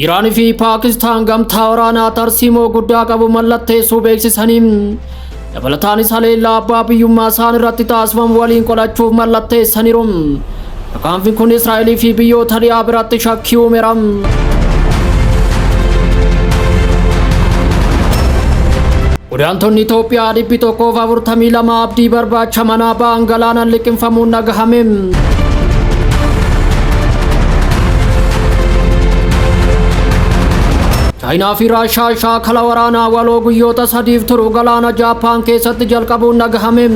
Iraan fi Paakistaan gamtaa waraanaa tarsiimoo guddaa qabu mallatteessuu beeksisanii, dabalataanis haleellaa abbaa biyyummaa isaan irratti taasifamu waliin qolachuuf mallatteessaniiru. Tarkaanfiin kun Israa'elii fi biyyoota dhiyaa biratti shakkii uumeera. Godaantonni Itoophiyaa 142 abdii barbaacha manaa ba'an galaanaan liqimfamuun dhagahame. Chaayinaa fi Raashaa shaakala waraanaa waloo guyyoota 3f turu galaana Jaappaan keessatti jalqabuun dhagahame.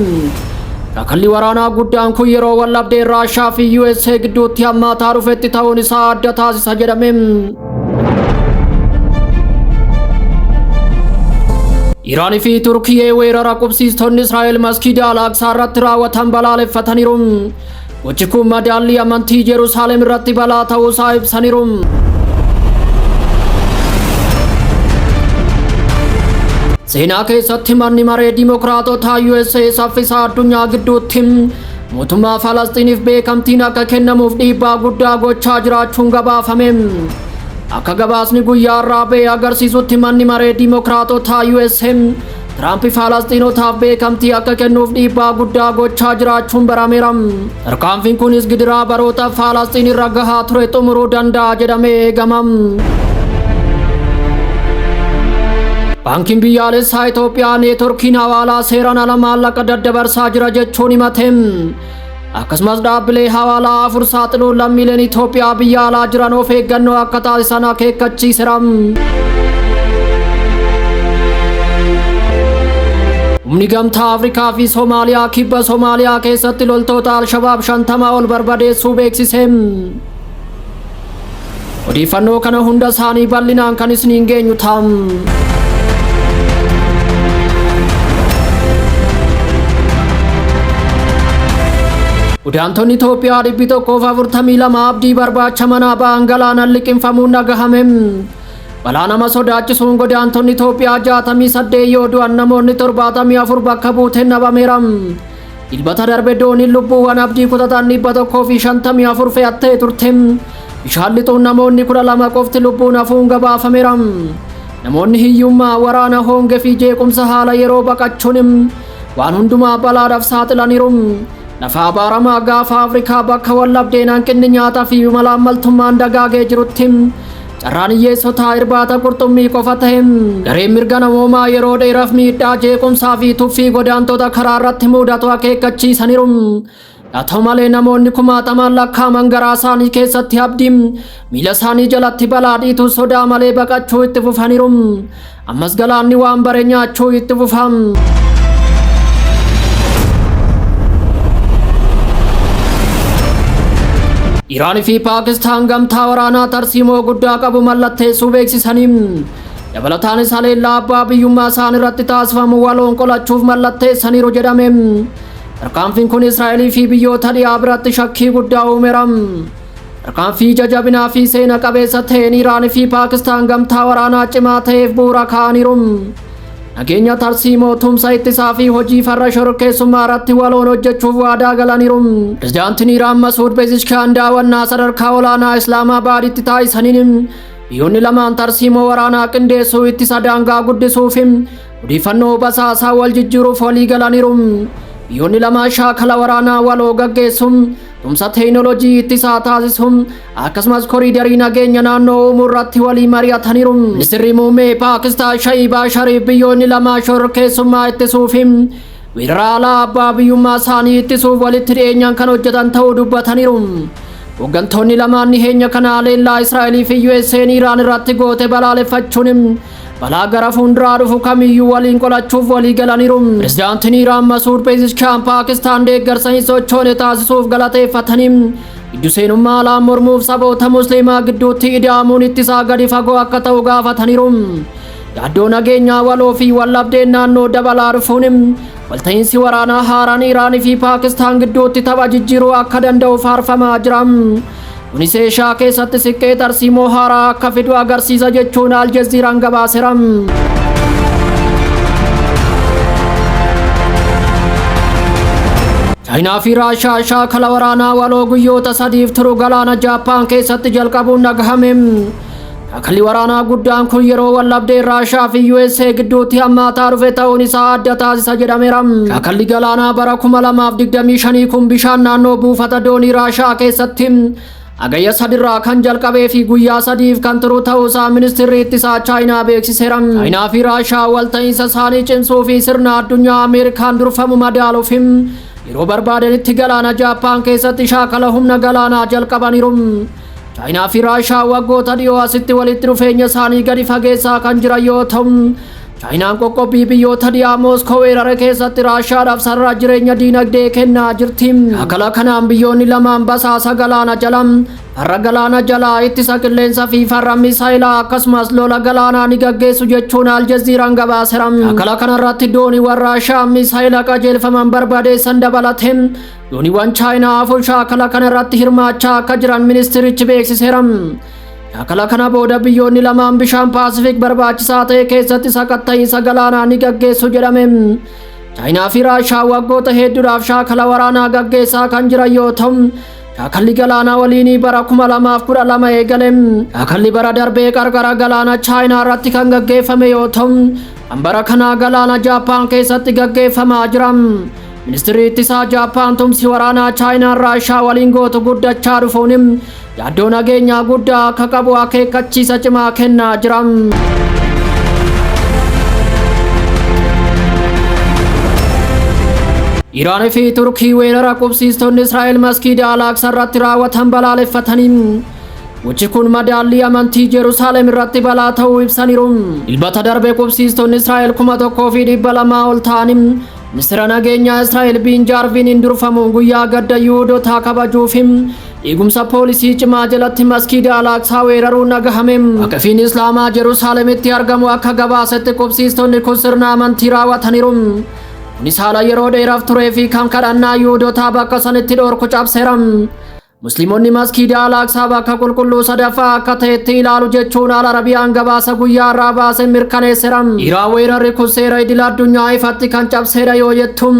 Shaakalli waraanaa guddaan kun yeroo waldhabdeen Raashaa fi USA gidduutti hammaataa dhufetti ta'uun isaa adda taasisa jedhame. Iraan fi Turkiyee weerara qubsiistonni Israa'el maskiida Al-Aqsaa irratti raawwatan balaaleffataniiru. Gochi kun madaallii amantii Yerusaalem irratti balaa ta'uusaa ibsaniiru. Seenaa keessatti manni maree Dimokiraatotaa USA saffisa addunyaa gidduutti mootummaa Falasxiiniif beekamtiin akka kennamuuf dhiibbaa guddaa gochaa jiraachuun gabaafame. Akka gabaasni guyyaa irraa ba'e agarsiisutti, manni maree Dimokiraatotaa USA Tiraamp Falasxiinotaaf beekamtii akka kennuuf dhiibbaa guddaa gochaa jiraachuun barameera. Tarkaanfiin kunis gidiraa baroota Falasxiin irra gahaa ture xumuruu danda'a jedhamee eegama. Baankiin biyyaalessaa Itoophiyaa neetworkiin hawaalaa seeraan ala maallaqa daddabarsaa jira jechuun himate. Akkasumas dhaabbilee hawaalaa afur saaxiluun lammiileen Itoophiyaa biyya alaa jiran of eeggannoo akka taasisan akeekkachiiseera. Humni gamtaa Afrikaa fi Somaaliyaa kibba Somaaliyaa keessatti loltoota Alshabaab 50 ol barbadeessuu beeksise. Odeeffannoo kana hunda isaanii bal'inaan kan isiniin geenyu ta'a. Godaantonni Itoophiyaa 142 abdii barbaacha manaa ba'an galaanaan liqimfamuun dhagahame. Balaa nama sodaachisuun godaantonni Itoophiyaa 68 yoo du'an, namoonni 74 bakka buuteen dhabameera. Dilbata darbe dooniin lubbuuwwan abdii kutatan 154 fe'attee turte. Bishaan lixuun namoonni 12 qofti lubbuun hafuun gabaafameera. Namoonni hiyyummaa, waraana, hoongee fi jeequmsa haala yeroo baqachuun waan hundumaa balaadhaaf saaxilaniiru. Lafa abaaramaa gaafa Afrikaa, bakka wallabdeen, hanqinni nyaataa fi malaammaltummaan dagaagee jirutti, carraan hiyyeessotaa irbaata qurxummii qofa ta'e. Gareen mirga namoomaa yeroo dheeraaf miidhaa, jeequmsaa fi tuffii godaantota karaa irratti mudatu akeekkachiisaniiru. Haa ta'u malee, namoonni kumaatamaan lakkaa'aman garaa isaanii keessatti abdii, miila isaanii jalatti balaa dhiitu sodaa malee baqachuu itti fufaniiru. Ammas galaanni waan bare nyaachuu itti fufa. Iraan fi Paakistaan gamtaa waraanaa tarsiimoo guddaa qabu mallatteessuu beeksisanii, dabalataanis haleellaa abbaa biyyummaa isaan irratti taasifamu waloon qolachuuf mallatteessaniiru jedhame. Tarkaanfiin kun Israa'elii fi biyyoota dhiyaa biratti shakkii guddaa uumeera. Tarkaanfii ija jabinaa fi seena qabeessa ta'een Iraan fi Paakistaan gamtaa waraanaa cimaa ta'eef bu'uura kaa'aniiru. Nageenya tarsiimoo, tumsa ittisaa fi hojii farra shororkeessummaa irratti waloon hojjechuuf waadaa galaniiru. Pirezidaantiin Iraan Masuud Pezeshkiyan daawwannaa sadarkaa olaanaa Islaamaabaaditti taasisaniin, biyyoonni lamaan tarsiimoo waraanaa qindeessuu, ittisa daangaa guddisuu fi odeeffannoo basaasaa wal jijjiiruuf walii galaniiru. Biyyoonni lamaan shaakala waraanaa waloo gaggeessuun, tumsa teekinooloojii ittisaa taasisuun, akkasumas koriidarii nageenya naannoo uumuu irratti walii mari'ataniiru. Ministeerri muummee Paakistaan Shahibaa Shariif biyyoonni lamaan shororkeessummaa ittisuu fi weerara alaa abbaa biyyummaa isaanii ittisuuf walitti dhiyeenyaan kan hojjetan ta'uu dubbataniiru. Hooggantoonni lamaan dhiheenya kana haleellaa Israa'elii fi USA'n Iraan irratti goote balaaleffachuun, balaa gara fuulduraa dhufu kamiyyuu waliin qolachuuf walii galaniiru. Pirezidaantiin Iraan Masuud Pezeshkiyan Paakistaan deeggarsa hin sochoone taasisuuf galateeffatanii, giddu seenummaa alaa mormuuf saboota Musliimaa gidduutti ida'amuun ittisaa gadi fagoo akka ta'u gaafataniiru. Yaaddoo nageenyaa waloo fi wallabdeen naannoo dabalaa dhufuun, walta'iinsi waraanaa haaraan Iraanii fi Paakistaan gidduutti tapha jijjiiruu akka danda'u faarfamaa jira. Kunis Eeshiyaa keessatti siqqee tarsiimoo haaraa akka fidu agarsiisa jechuun Aljaziiraan gabaaseera. Chaayinaa fi Raashaa shaakala waraanaa waloo guyyoota 3f turu galaana Jaappaan keessatti jalqabuun dhagahame. Shaakalli waraanaa guddaan kun yeroo waldhabdeen Raashaa fi USA gidduutti hammaataa dhufe ta'uun isaa adda taasisa jedhameera. Shaakalli galaanaa bara 2025 kun bishaan naannoo buufata doonii Raashaa keessatti Hagayya 3rraa kan jalqabee fi guyyaa 3f kan turu ta'uusaa ministeerri ittisaa Chaayinaa beeksiseera. Chaayinaa fi Raashaa walta'iinsa isaanii cimsuu fi sirna addunyaa Ameerikaan durfamu madaaluuf yeroo barbaadanitti galaana Jaappaan keessatti shaakala humna galaanaa jalqabaniiru. Chaayinaa fi Raashaa waggoota dhiyoo asitti walitti dhufeenya isaanii gadi fageessaa kan jiran yoo ta'u, Chaayinaan qoqqobbii biyyoota dhiyaa Mooskoo weerare keessatti Raashaadhaaf sarara jireenya diinagdee kennaa jirti. Shaakala kanaan biyyoonni lamaan basaasa galaana jala, farra galaana jalaa, ittisa qilleensa fi farra misaayilaa akkasumas lola galaanaa ni gaggeessu jechuun Aljaziiraan gabaaseera. Shaakala kanarratti dooniiwwan Raashaa misaayila qajeelfaman barbadeessan dabalatee dooniiwwan Chaayinaa 4 shaakala kanarratti hirmaachaa akka jiran ministirichi beeksiseera. Shaakala kana booda biyyoonni lamaan bishaan Paasifik barbaachisaa ta'e keessatti sakatta'iinsa galaanaa ni gaggeessu jedhame. Chaayinaa fi Raashaa waggoota hedduudhaaf shaakala waraanaa gaggeessaa kan jiran yoo ta'u, shaakalli galaanaa waliinii bara 2012 eegale. Shaakalli bara darbee qarqara galaana Chaayinaa irratti kan gaggeeffame yoo ta'u, kan bara kanaa galaana Jaappaan keessatti gaggeeffamaa jira. Ministeerri ittisaa Jaappaan tumsi waraanaa Chaayinaan Raashaa waliin gootu guddachaa dhufuun yaaddoo nageenyaa guddaa akka qabu akeekkachiisa cimaa kennaa jira. Iraan fi Turkii weerara qubsiistonni Israa'el maskiida Al-Aqsa irratti raawwatan balaaleffatanii gochi kun madaallii amantii Yerusaalem irratti balaa ta'uu ibsaniiru. Dilbata darbe qubsiistonni Israa'el 1,200 ol ta'anii ministeera nageenyaa Israa'el Biin Jaarviiniin durfamuun guyyaa gadda Yihuudotaa kabajuuf eegumsa poolisii cimaa jalatti maskiida Al-Aqsaa weeraruun dhagahame. Waqafiin Islaamaa Yerusaalemitti argamu akka gabaasetti qubsiistonni kun sirna amantii raawwataniiru. Kunis haala yeroo dheeraaf turee fi kan kadhannaa Yihuudotaa bakka sanitti dhorku cabseera. Musliimonni maskiida Al-Aqsaa bakka qulqulluu sadaffaa akka ta'etti ilaalu jechuun Al Arabiyaan gabaasa guyyaa irraa baase mirkaneesseera. Iraan weerarri kun seera idil addunyaa ifatti kan cabseera yoo jettu,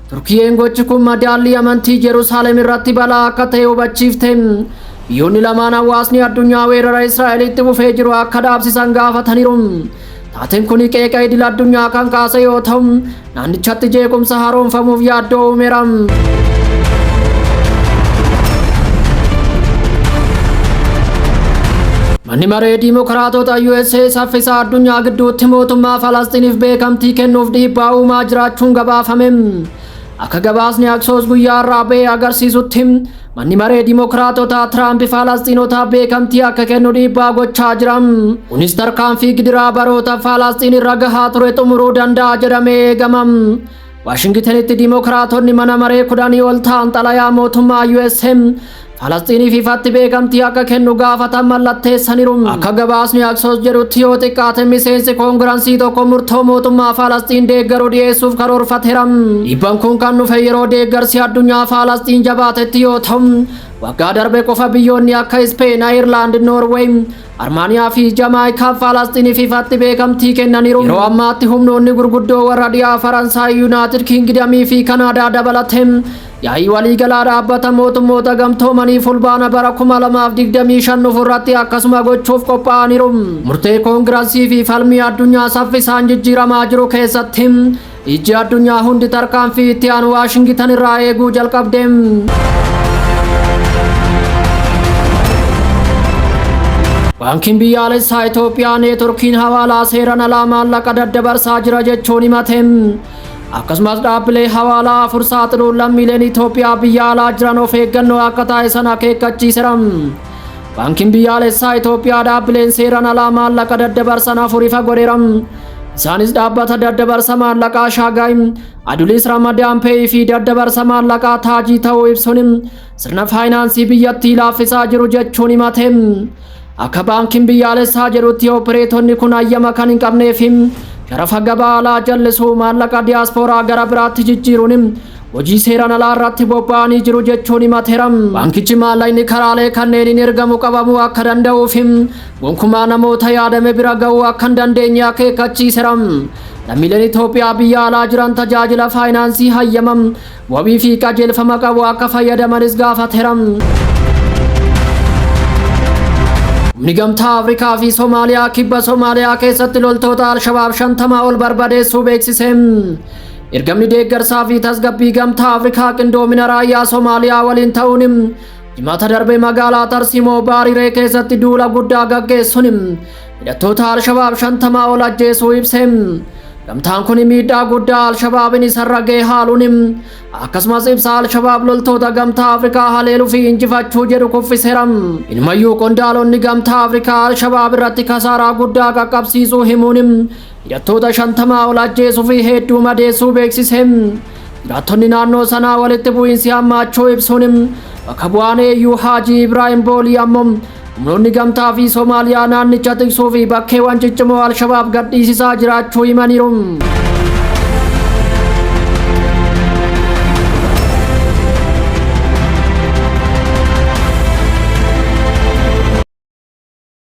Turkiyeen gochi kun madaallii amantii Yerusaalem irratti balaa akka ta'e hubachiifte. Biyyoonni lamaan hawaasni addunyaa weerara Israa'elitti fufee jiru akka dhaabsisan gaafataniiru. Taateen kun qeeqa idil addunyaa kan kaase yoo ta'u, naannichatti jeequmsa haaromfamuuf yaaddoo uumeera. Manni maree Diimokiraatota USA saffisa addunyaa gidduutti mootummaa Falasxiiniif beekamtii kennuuf dhiibbaa uumaa jiraachuun gabaafame. Akka gabaasni Aksoos guyyaa irraa ba'e agarsiisutti manni maree Diimokiraatotaa Tiraamp Falasxiinotaaf beekamtii akka kennu dhiibbaa gochaa jira. Kunis tarkaanfii gidiraa baroota Falasxiin irra gahaa ture xumuruu danda'a jedhamee eegama. Waashingitenitti Diimokiraatonni mana maree 10 ol ta'an xalayaa mootummaa USA Falasxiiniif ifatti beekamtii akka kennu gaafatan mallatteessaniiru. Akka gabaasni Aksoos jedhutti yoo xiqqaate miseensi koongiransii tokko murtoo mootummaa Falasxiin deeggaru dhiyeessuuf karoorfateera. Dhiibban kun kan dhufe yeroo deeggarsi addunyaa Falasxiin jabaatetti yoo ta'u, waggaa darbe qofa biyyoonni akka Ispeen, Ayirlaand, Noorweey, Armaaniyaa fi Jamaayikaan Falasxiiniif ifatti beekamtii kennaniiru. Yeroo ammaatti humnoonni gurguddoo warra dhiyaa Faransaay, Yuunaayitid Kiingidamii fi Kanaadaa dabalatee yaa'ii waliigalaa dhaabbata mootummoota gamtoomanii fulbaana bara 2025 dhufu irratti akkasuma gochuuf qophaa'aniiru. Murtee koongiransii fi falmii addunyaa saffisaan jijjiiramaa jiru keessatti ijji addunyaa hundi tarkaanfii itti aanu Waashingitan irraa eeguu jalqabde. Baankiin biyyaalessaa Itoophiyaa neetworkiin hawaalaa seeraan alaa maallaqa daddabarsaa jira jechuun himate. Akkasumas dhaabbilee hawaalaa 4 saaxiluun lammiileen Itoophiyaa biyya alaa jiran of eeggannoo akka taasisan akeekkachiiseera. Baankiin biyyaalessaa Itoophiyaa dhaabbileen seeraan alaa maallaqa daddabarsan 4 ifa godheera. Isaanis dhaabbata daddabarsa maallaqaa Shaagaay, Adulis Ramadaan Peey fi daddabarsa maallaqaa Taajii ta'uu ibsuun sirna faayinaansii biyyattii laaffisaa jiru jechuun himate. Akka baankiin biyyaalessaa jedhutti opereetonni kun hayyama kan hin qabnee fi sharafa gabaa alaa jallisuu, maallaqa diyaaspooraa gara biraatti jijjiiruun hojii seeraan alaa irratti bobba'anii jiru jechuun himateera. Baankichi maallaqni karaalee kanneeniin ergamu qabamuu akka danda'uu fi gonkumaa namoota yaadame bira ga'uu akka hin dandeenye akeekkachiiseera. Lammiileen Itoophiyaa biyya alaa jiran tajaajila faayinaansii hayyama wabii fi qajeelfama qabu akka fayyadamanis gaafateera. Humni Gamtaa Afrikaa fi Somaaliyaa kibba Somaaliyaa keessatti loltoota Alshabaab 50 ol barbadeessuu beeksise. Ergamni deeggarsaa fi tasgabbii Gamtaa Afrikaa qindoomina raayyaa Somaaliyaa waliin ta'uun Jimaata darbe magaalaa Tarsimoo Baariree keessatti duula guddaa gaggeessuun hidhattoota Alshabaab 50 ol ajjeesuu ibse. Gamtaan kun miidhaa guddaa Alshabaabin isarra ga'e haaluun akkasumas ibsa Alshabaab loltoota Gamtaa Afrikaa haleeluu fi injifachuu jedhu kuffiseera. Inumayyuu qondaalonni Gamtaa Afrikaa Alshabaab irratti kasaaraa guddaa qaqqabsiisuu himuun hidhattoota 50 ol ajjeesuu fi hedduu madeessuu beeksise. Jiraattonni naannoo sanaa walitti bu'iinsi hammaachuu ibsuun bakka bu'aan AU Haajii Ibraahim Boolii ammoo humnoonni gamtaa fi Somaaliyaa naannicha tiksuu fi bakkeewwan ciccimoo Alshabaab gadhiisisaa jiraachuu himaniiru.